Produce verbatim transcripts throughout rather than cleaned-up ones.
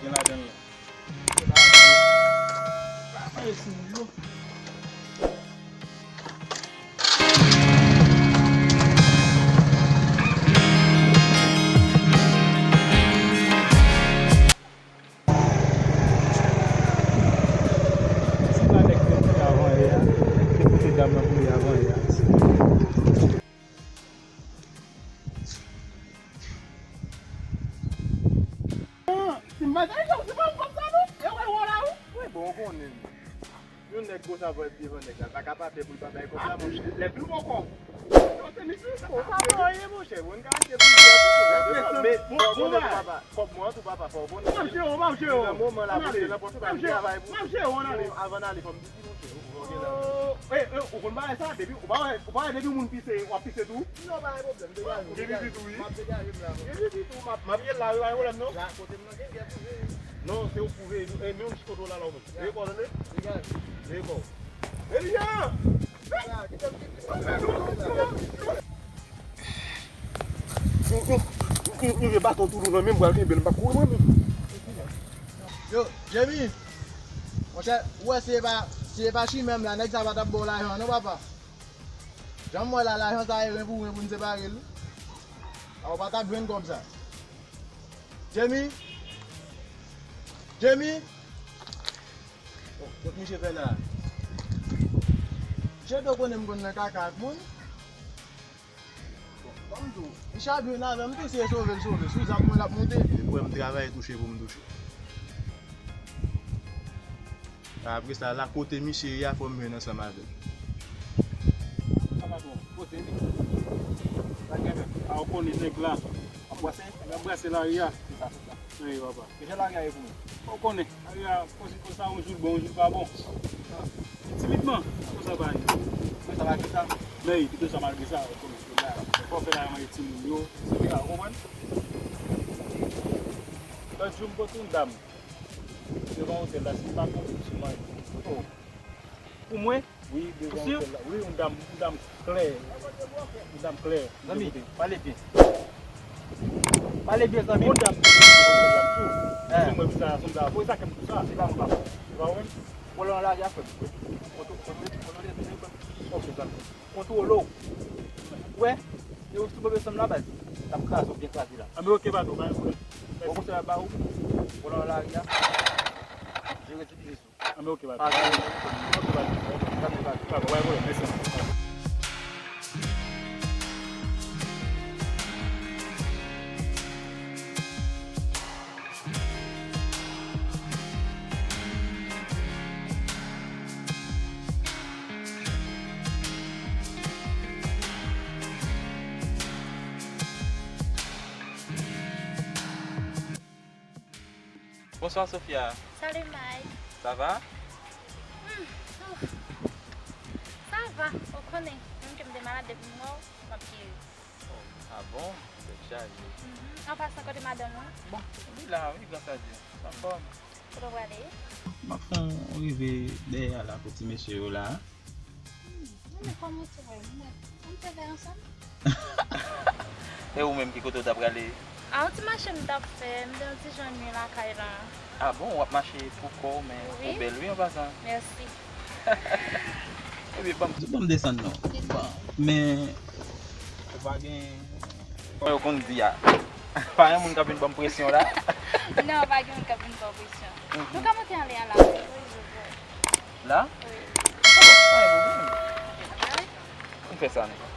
Gen ladan l la. Pa manje sou moun yo. Se pa nèg yo ki avan yè a, nèg ki pote dam nan pou li avan yè a. Si m pa t al, se pa m kòb sa non. E wè wò la wi. Wi, bon, ou konnen. Yon nèg konsa pou ap devan nèg la, l pa ka pa pè pou l pa bay kòb la, monchè. Lè pli bon kòb. Yo, se misye sa. Sa pa anyen, monchè. Bon, n ka achte plizyè tou. Men, bon, bon, bon, papa. Kòb mwen tou, papa, fò w konnen. M ap jere w, m ap jere w. Nan moman la, pou te nan pòch ou, pa travay pou. M ap jere w, ann ale. Avan n ale, fò m di, monchè, ou, ou gen la. Oh, eh, eh, ou konn bagay sa, depi, ou pa wè, ou pa wè depi moun pise, w ap pise tou? Non, pa gen pwoblèm, degaje w. Gen pitit ou, wi. M ap degaje m la, monchè. Gen pitit ou, m ap, m ap ye l la, wi, pa gen pwoblèm, non. La, kote m nan gen kè pou veye. Non, se ou pou veye, eh, men yon ti kote w la, la, ou menm. Veye kò w, tande? Degaje. Veye kò w. Eliya! M gen baton toujou nan men m, m pral kenbe l, m p ap kouri mwen menm. Yo, Jemi! Monchè, ou wè si e pa, si e pa chimè m la, nèg sa pa t ap ba w lajan an non, papa. Jan m wè la, lajan sa e ren pou ren pou n separe l. A, ou pa t ap jwenn kòb sa. Jemi! Jemi! Bon, kot misye fè la? Misye dwe konnen m konn nan kaka ak moun. Bon, ban m di w, misye ap jwenn avè m tou, si e sove l sove. Sou zam mwen l ap monte. Se pou m travay touche pou m touche. Apre sa, la kote misye ye a, fò m jwenn ansanm avè l. Sa pa twò. Kote li? Sa gen menm. A, ou konnen nèg la. Ap brase? Nèg ap brase lari a. Se sa, se sa. Wi, papa. Kijan lari a ye pou ou? Ou konnen, lari a, konsi konsa, yon jou l bon, yon jou l pa bon. Timidman, konsa bagay. Mwen sa malgre sa. Men wi, pito sa malgre sa, ou konnen. Fò w fè lari a manje timoun yo, etsetera. Ou konprann? Lòt jou, m pote yon dam devan otèl la, si m pa twonpe m sou mwen. Oh. Pou mwen? Wi, devan otèl la. Wi, yon dam, yon dam klè. Yon dam klè. Zanmi, pale byen. Pale byen, zanmi. Yon dam klè devan otèl la, m tou. Hein. Mwen vizaj la, sanm sa. Pou sa ke m di sa. Se pa mwen, papa. Se pa ou menm? Vòlò nan lari a, frè m. Kontwole, kontwole, kontwole, kontwole. Ok, zanmi. Kontwole w. Wè, yo sou move sanm la, baz. L ap kraze w, byen kraze la. Anben, ok, patwon, pa gen pwoblèm. Bon konsèy m ap ba ou. Vòlò nan lari a. Jere ti biznis ou. Anben, ok, patwon. Pa gen pwoblèm. Ok, patwon. Gade, gade. Patwon, pa gen pwoblèm, mèsi. Bonswa, Sofia. Salut, Mike. Sa va? Hmm, ouf. Sa va, ou konnen. Menm ke m te malad, depi m wè w, m ap geri. Oh, ah bon? Tèt chaje. Mhm. An pasan, kote madanm ou? Bon, li la, wi, gras a Dye. Anfòm. Kote w prale? M ap fè yon rive dèyè a la pou ti mesye yo la. Hmm, men kòman w te wè m? Ann fè vè ansanm? E ou menm, ki kote w ta prale? A, yon ti mache m t ap fè, m te yon ti jan nwi lakay la. Ah bon, w ap mache pou kò w, men ou bèl wi, an pasan. Mèsi. Ebyen, ban m, ban m desann non. Bon, men, ou pa gen, kòman yo konn di a? Pa gen moun k ap vin ban m presyon la? Non, pa gen moun k ap vin ban w presyon. Mhm. Nou ka monte anlè a la. La? Wi. Ah bon, pa gen pwoblèm. Ann fè sa, non.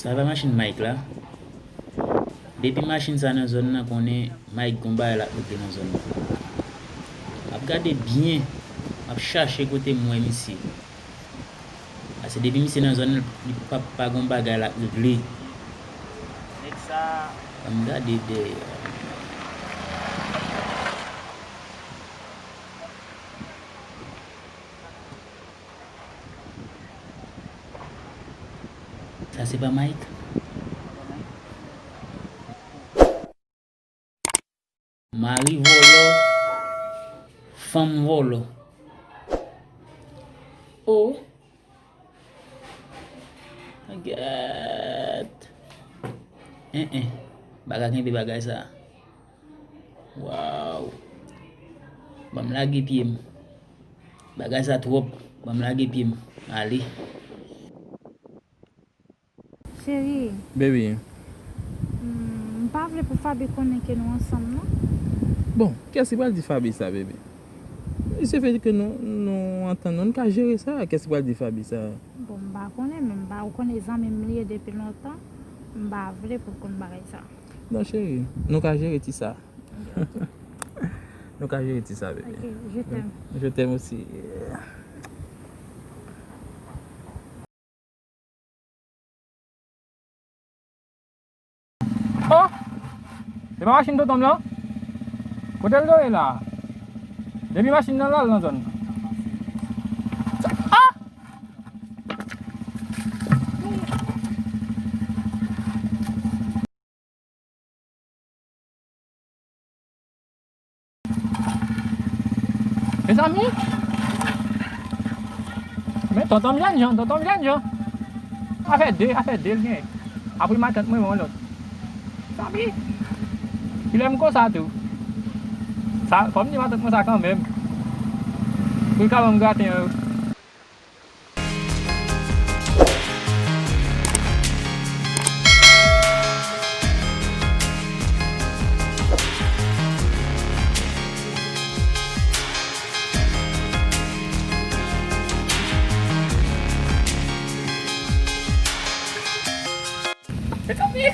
Sa pa machin Mike la. Depi machin sa nan zòn nan, konnen Mike gon bagay l ap regle nan zòn nan. M ap gade byen, m ap chache kote m wè misye. Paske depi misye nan zòn nan, li p ap pa gon bagay l ap regle. Nèg sa. Ban m gade dèyè. Sa se pa Mike? Mari vòlò, fanm vòlò. Oh. Gèt. En, en. M pa ka kenbe bagay sa. Waw. Ban m lage pye m. Bagay sa twòp. Ban m lage pye m. Ale. Cheri. Baby. Hmm, m pa vle pou Faby konnen ke nou ansanm, non. Bon, kiyès ki pral di Faby sa, baby? Il suffit ke nou, nou antann nou, nou ka jere sa. Kiyès ki pral di Faby sa? Bon, m pa konnen, men m pa, ou konnen zanmi m li ye depi lontan. M pa vle pou l konn bagay sa. Non, cheri, nou ka jere ti sa. Nou ka jere ti sa, baby. Ok, je t'aime. Je t'aime aussi. Oh! Se pa machin tonton m lan? Kote l dwe la? Depi machin nan la, l nan zòn. Ah! Mezanmi, men tonton m jènjan, tonton m jènjan. Afè de, afè de l gen. Apre matant mwen, yon lòt. Mezanmi, kilè m konsa tou. Sa, fò m di matant mwen sa kanmenm. Pou l ka ban m graten an. Mezanmi!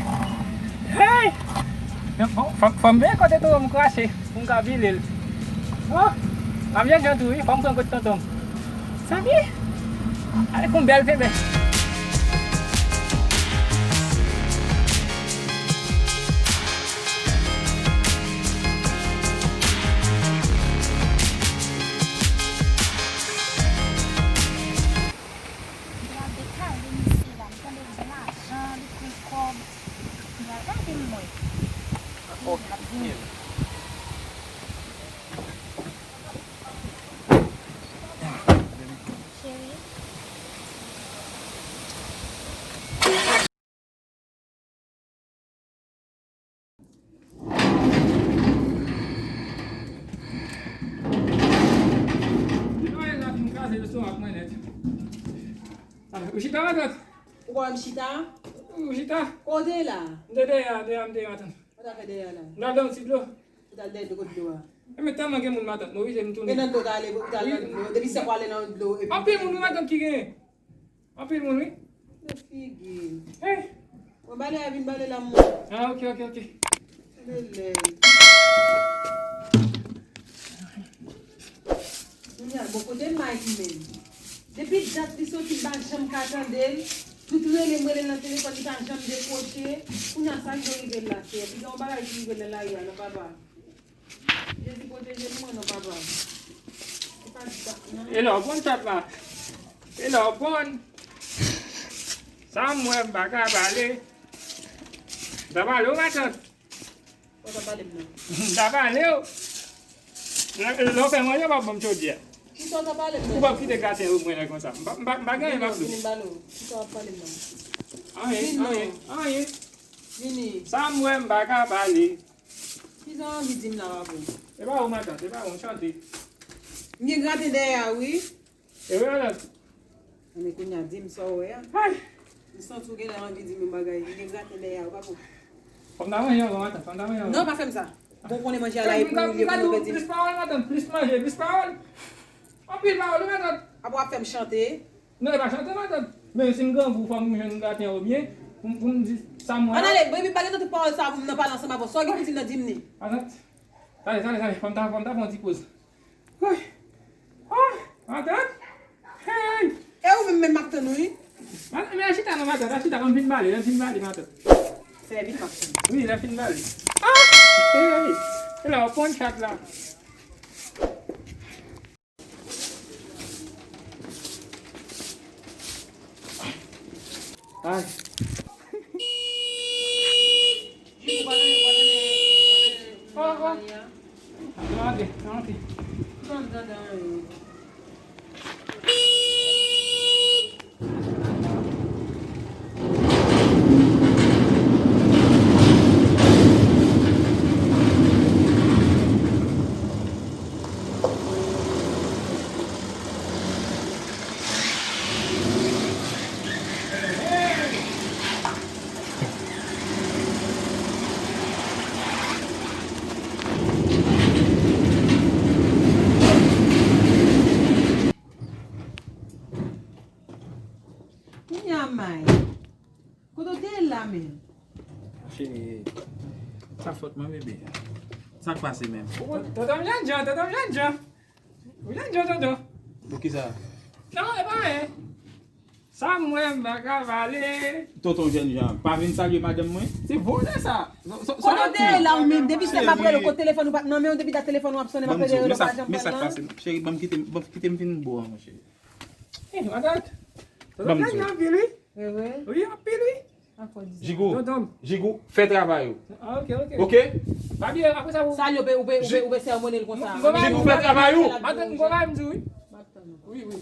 Hey! Men fò, fò, fò m veye kote tonton m krache pou m ka vile l. Oh! M ap jènjan tou wi, fò m pran kote tonton m. Mezanmi! Ale pou m bèl fenbe. Gade kale misye la, m tande l gen lajan, li pran kòb. M pral gade m wè. Li ap vini. Cheri. Ou chita, matant? Ou pa wè m chita? Ou chita? Kote la? M te dèyè a, dèyè a, m te ye, matant. Ou ta fè dèyè a la? M t al dèyè yon ti dlo. Ou t al dèyè dlo, kot dlo a? E men tèlman gen moun, matant, m oblije m tounen. E nan dlo w t ale, ou t al nan dlo. Depi sèk ou ale nan dlo, epi anpil moun, wi, matant, ki genyen. Anpil moun, wi. Nan figi. Hey! Mwen bale a vin bale la mwen. Ah, ok, ok, ok. Lele. Kounye a, bon, kote Mike menm? Depi dat li soti, m pa janm ka tande l. Tout rele m, rele l nan telefòn, li pa janm dekwoche. Kounye a, sa k dwe rive l la, Seyè? Piga yon bagay ki rive l nan lari a, non, papa. Jezi pwoteje nou, mwen, non, papa. Se pa dat, non. E lè w konn chat la. E lè w konn. Sa m wè, m pa ka pale. M ta pale w, matant. Ou ta pale m nan. M ta pale w. Lè, lè w fè manje, w p ap ban m chodyè. Kisa w ta pale m nan? Ou p ap kite graten yo mwen lè konsa. M pa, m pa, m pa gen anyen m ap di w. Vini m pale w. Kisa w ap pale m nan? Anyen, anyen, anyen. Vini. Sa m wè, m pa ka pale. Kisa w anvi di m la, papa? Se pa ou, matant, se pa ou, m chante. M gen graten dèyè a, wi. E vre, matant? Anben, kounye a, di m sa w wè a. Ay! M santi w genlè anvi di m yon bagay. M gen graten dèyè a, ou pa konn. Fò m ta manje avan, matant, fò m ta manje avan. Non, pa fè m sa. Bon, w konnen manje a la, epi ou lye pou nou pèdi. Plis pawòl, matant, plis manje, plis pawòl. Anpil pawòl, wi, matant. Apre w ap fè m chante. Non, e pa chante, matant. Men si m grangou, fò m jwenn graten an oubyen. Pou m, pou m di sa m wè. Ann ale, baby, pa gen nan tout pawòl sa pou m nan pale ansanm avè w. Sa w gen pou di m nan, di m li. Matant. Tande, tande, tande. Fò m ta, fò m ta pran yon ti poz. Woy. Oh, matant. Hey. E ou menm, menm m ap tann ou, wi. Matant, men al chita non, matant. Al chita, lè m fin pale, lè m fin pale, matant. Sèvi m ap tann. Wi, lè m fin pale. Ah! Hey. E la, w pran chat la. Ay. Oh, oh. Antre, antre. Kounye a may. Kote w te ye la menm? Cheri, sa fòt mwen, bebe. Sa k pase menm? Tonton m jènjan, tonton m jènjan. Ou jènjan, tonton. Poukisa? Non, e pa anyen. Sa m wè m pa ka pale. Tonton jènjan, pa vin salye madanm mwen. Se vòlè sa. Kote w te ye la ou menm? Depi se m ap rele w, kote telefòn ou pa t nan men w, depi dat telefòn ou ap sonnen, m ap rele w, ou pa janm pran l nan. Men sa k pase? Cheri, ban m kite, ban m kite m vin bo a, monchè. Eh, matant. Ban m di w. Anpil, wi. Wi, wi. Wi, anpil, wi. Jigou, Jigou, fè travay ou. Ah, ok, ok. Ok? Pa bliye, apre sa, ou... Sa yo pe, ou pe, ou pe, ou pe sèmone l konsa. Jigou, fè travay ou. Matant, m gon bagay m di w, wi. Wi, wi.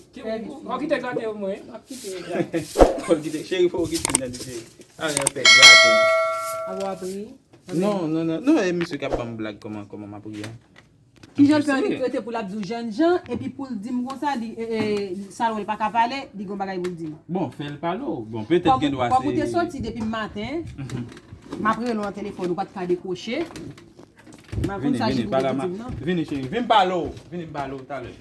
Ou kite gate mwen. M ap kite. Fò l kite. Cheri, fò w kite m nan, cheri. A, yon fè graten. A, w ap ri? Non, non, non, non, e misye k ap ban m blag kòman, kòman m ap ri a. Kijan l fè annik rete pou l ap di w jènjan, epi pou l di m konsa, li, e, e, sa l wè l pa ka pale, li gen yon bagay pou l di m. Bon, fè l pale w. Bon, petèt gen dwa se... Kòm ou te soti depi maten, m ap rele w nan telefòn, ou pa t ka dekwoche. M a konn sa Jigou te di m nan. Vini, cheri, vin m pale w, vini m pale w talè.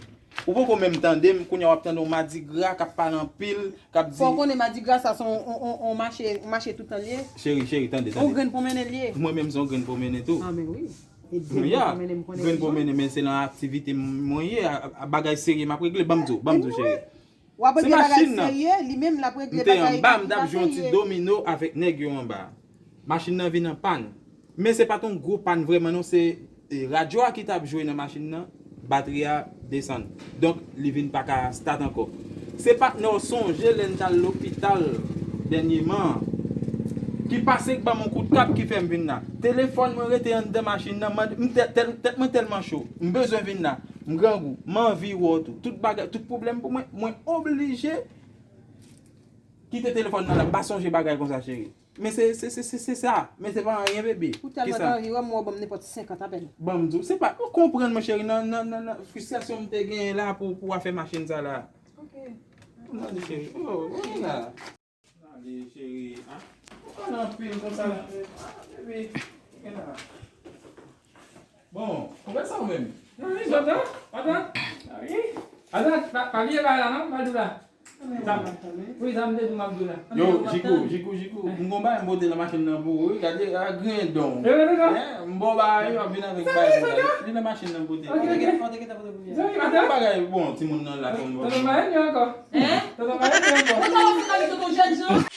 Ou poko menm tande m, kounye a w ap tande yon madigra k ap pale anpil, k ap di... Fò w konnen madigra sa se yon, yon, yon, yon mache, yon mache toutan l ye. Cheri, cheri, tande, tande. Yon grenn pwomennen l ye. Mwen menm se yon grenn pwomennen tou. Ah, men wi. E de grenn pwomennen m konnen deja. Grenn pwomennen, men se nan aktivite m, mwen ye, a, a, bagay serye m ap regle. Ban m di w, ban m di w, cheri. W ap regle bagay serye, li menm l ap regle bagay ki pa serye. M te anba, m t ap jwe yon ti domino avèk nèg yo anba. Machin nan vin an pàn. Men se pa t yon gwo pàn vrèman non, se, e, radyo a ki t ap jwe nan machin nan, batri a desann. Donk, li vin pa ka stat ankò. Se patnè w sonje lè n t al lopital dènyeman an, ki pase k ban m yon kout kap ki fè m vin la. Telefòn mwen rete anndan machin nan, mande, m tè-, tèl-, tèt mwen tèlman cho, m bezwen vin la. M grangou, m anvi wè w tou. Tout bagay, tout pwoblèm pou mwen, mwen oblije kite telefòn nan la. M pa sonje bagay konsa, cheri. Men se, se, se, se, se sa. Men se pa anyen, bebe. Ou tèlman anvi wè m, w ap ban m nenpòt senkant apèl. Ban m di w, se pa, ou konprann, mon cheri, nan, nan, nan, nan fristrasyon m te genyen la pou, pou afè machin sa la. Ok. Mande, cheri. Oh, oh, la. Ale, cheri. Ah, ou pale anpil konsa. Ah, bebe. Gen la. Bon, ou wè sa ou menm? Wi, matant, matant. Wi. Matant, pa, pa bliye bagay la non, m pral di w la. Sa, wi, sa m te di w m ap di w la. Yo, Jigou, Jigou, Jigou. M gon bagay m pote nan machin nan pou ou, wi, gade, a grenn don. Yo, yo, yo. Hein, m bon bagay, yo ap vin avèk bagay pou ou. Li nan machin nan pote. Ok, ok. Zanmi, matant. Bagay, bon, timoun nan la konn bon. Tonton pa renmen ankò. Hein? Tonton pa renmen ankò. Tonton pa renmen ankò. Tonton jènjan.